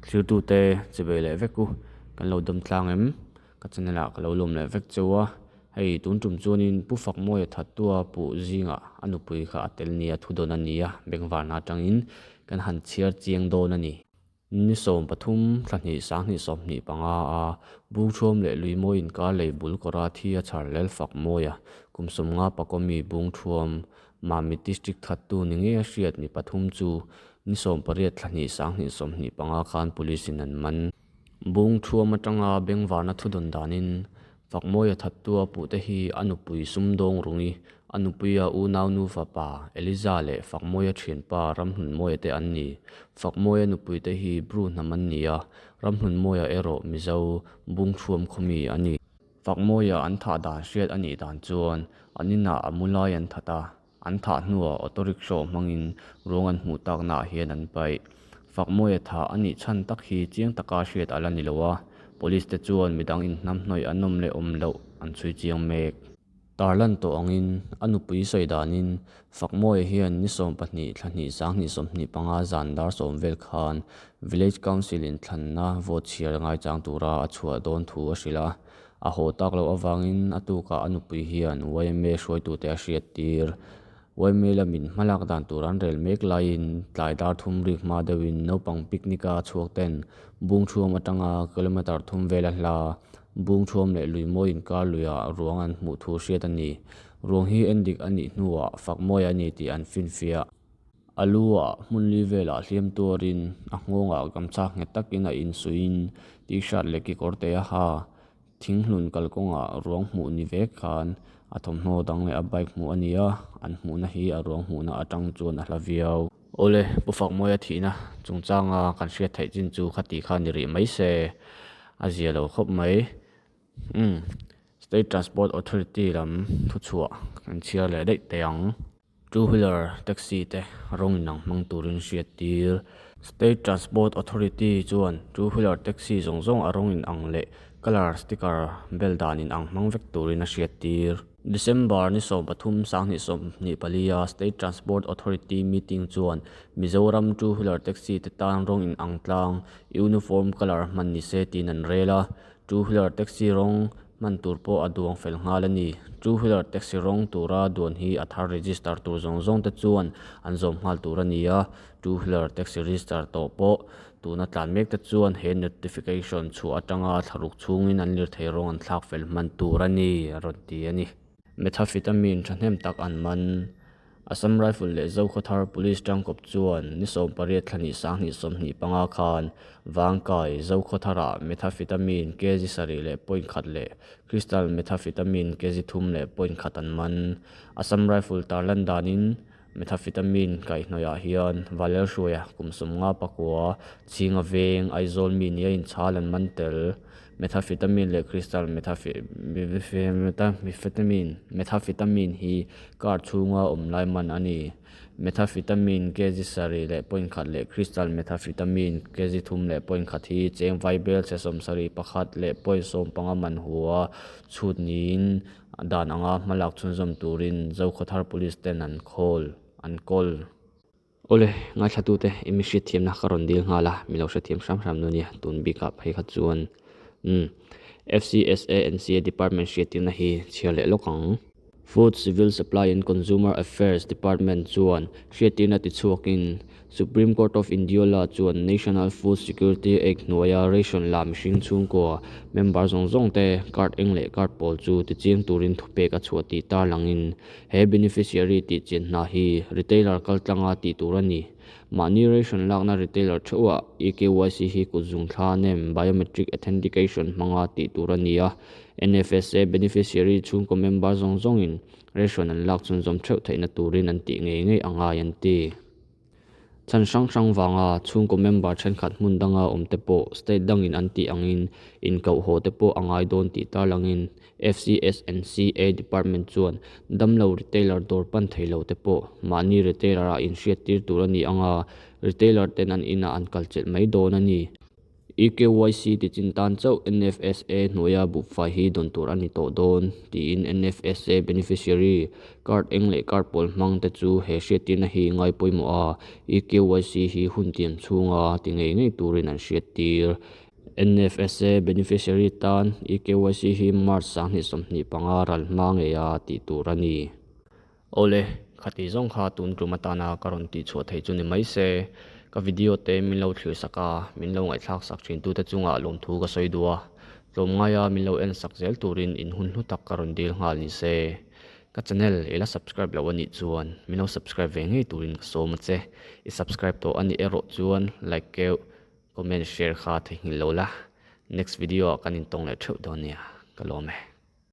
Thlirtute chibei leh vek u, kan lo dam tlang em? Ka channel ah ka lo lawm leh vek cheu a, hei tun tum chuanin Pu Fakmawia Thattua puh zingah a nupui kha a tel nia thu dawn a ni a, bengvarna atangin kan han chhiar chiang dawn a ni. Ni 13 thla hnih 20 25 a Bungthuam leh Luimawi inkar lei bul kawra thi a chhar lel Fakmawia kum 50 pakawmi Bungthuam Mamit District thattu ni ngei a hriat mi pathum chu ni 18 thla hnih 2025 khan Police in an man. Bungthuam atanga bengvarna thudawn danin Fakmawia thattua puhte hi a nupui sumdawng rungi, a nupuia unau nu fapa Eliza leh Fakmawia thianpa Ramhlunmawia te an ni. Fakmawia nupuite hi Bru hnam an ni a, Ramhlunmawia erawh Mizo Bungthuam khawmi a ni. Fakmawia an thah dan hriat a nih dan chuan an inah a mu lai an that a, an thah hnuah auto rickshaw hmangin ruang an hmuh taknaah hian an paih. Fakmawia thah a nih chhan tak hi chiang taka hriat a la ni lo a, police te chuan midang inhnamhnawih an awm leh awm loh an chhui chiang mek. Tarlan tawh angin a nupui sawi danin Fakmawia hian ni 12 thla hnih 20 25 zan dar 10 vel khan Village Council in thlanna vote chhiar ngaichang tura a chhuah dawn thu a hrilh a, A haw tak loh avangin a tukah a nupui hian yma hruaitute a hriat tir. Yma lamin hmalak dan tur an rel mek laiin tlai dar thum rik hma deuhin naupang picnic a chhuak ten Bungthuam atanga kilometre thum vela hla Bungthuam leh Luimawi inkar luiah ruang an hmuh thu hriat a ni. Ruang hi endik a nih hnuah Fakmawi a ni tih an finfiah. A lu ah hmun li velah hliam tuarin a nghawngah gamchha nghet takin a insuihin t-shirt leh kekawr te a ha. Thinghlun kalkawngah ruang hmuh ni vek khan a thawmhnaw dang leh a bike hmuh a ni a, an hmuhna hi a ruang hmuhna atang chuan a hla viau. Awle, Pu Fakmawia thihna chungchanga kan hriat theih chin chu khati kha ni rih mai se, a zia lo khawp mai. Umm, State Transport Authority lam thuchhuah kan chhiar leh daih teh ang. Two wheeler taxi te rawng inang hmang turin hriat tir. State Transport Authority chuan two wheeler taxi zawng zawng a rawng inang leh colour sticker bel dan inang hmang vek turin a hriat tir. December ni 13 2024 a State Transport Authority meeting chuan Mizoram two wheeler taxi te tan rawng inang tlang uniform colour hman ni se tiin an rel a. Two wheeler taxi rawng hman tur pawh a duang fel nghal a ni. Two wheeler taxi rawng tura duan hi a thar register tur zawng zawng te chuan an zawm nghal tur a ni a. Two wheeler taxi register tawh pawh tuna tlan mek te chuan he notification chhuah atanga thlaruk chhungin an lirthei rawng an thlak fel hman tur a ni, a rawn ti a ni. Methamphetamine thahnem tak an man. Assam Rifle leh Zokhawthar Police tangkawp chuan ni 18 thla hnih 20 25 khan Vangkai, Zokhawtharah methamphetamine kg sarih leh point khat leh crystal methamphetamine kg thum leh point khat an man. Assam Rifle tarlan danin methamphetamine kaihhnawihah hian Valelhruaia kum 59 Chhinga veng Aizawl mi nia inchhal an man tel. Methamphetamine leh crystal methamphetamine methamphetamine hi car chhunga awm lai man a ni. Methamphetamine kg sarih leh point khat leh crystal methamphetamine kg thum leh point khat hi cheng vai bel chhe 71 leh point 15 man hua chhut niin dan anga hmalak chhunzawm turin Zokhawthar Police ten an khawl an kawl. Awle, ngaithlatute i mi hriatthiamna ka rawn dil nghal a, mi lo hrethiam hram hram nu nia, tun bikah phei kha chuan umm FCSA NCA Department hriattirna hi chhiar leh lawk ang. Food, Civil Supply and Consumer Affairs Department chuan hriattirna tichhuakin Supreme Court of Indiola chuan National Food Security Act hnuaia ration la mihring chhungkua member zawng zawngte card eng leh card pawl chu tichiang turin thupek a chhuah tih tarlangin He beneficiary tih chian hna hi retailer kaltlanga tih tur a ni. Mahni ration lakna retailer theuhah eKYC hi kut zung thla nem, biometric authentication, hmanga tih tur a ni a. NFSA beneficiary chhungkaw member zawng zawngin ration an lak chhunzawm theuh theihna turin an tih ngei ngei a ngai an ti. Chhan hrang hrang vanga chhungkaw member thenkhat hmun danga awm te pawh state dangin an tih angin inkoh haw te pawh a ngai dawn tih tarlangin FCSNCA department chuan damlo retailer dawr pan thei lo te pawh mahni retailer ah inhriat tir tur a ni anga retailer ten an inah an kalchelh mai dawn a ni. EKYC tichin tan chauh NFSA hnuaia buhfai hi dawn tur a ni tawh dawn, tiin NFSA beneficiary card eng leh card pawl hmang te chu he hriattirna hi ngai pawimawh a, EKYC hi hun tiam chhunga ti ngei ngei turin an hriattir. NFSA beneficiary tan EKYC hi March 2025 ral hma ngeia tih tur a ni. Awle, khati zawng kha tun tum atana ka rawn tih chhuah theih chu ni mai se, ka video te min lo thlir sak a, min lo ngaihthlak sak thin tute chungah lawmthu ka sawi duh a, tlawmngaia min lo en sak zel turin in hun hlu tak ka rawn dil nghal ni se. Ka channel i la subscribe loh anih chuan min lo subscribe ve ngei turin ka sawm a che, i subscribe tawh anih erawh chuan like keuh, comment share kha theihnghilh lo la, next video ah kan intawng leh theuh dawn nia, ka lawm e.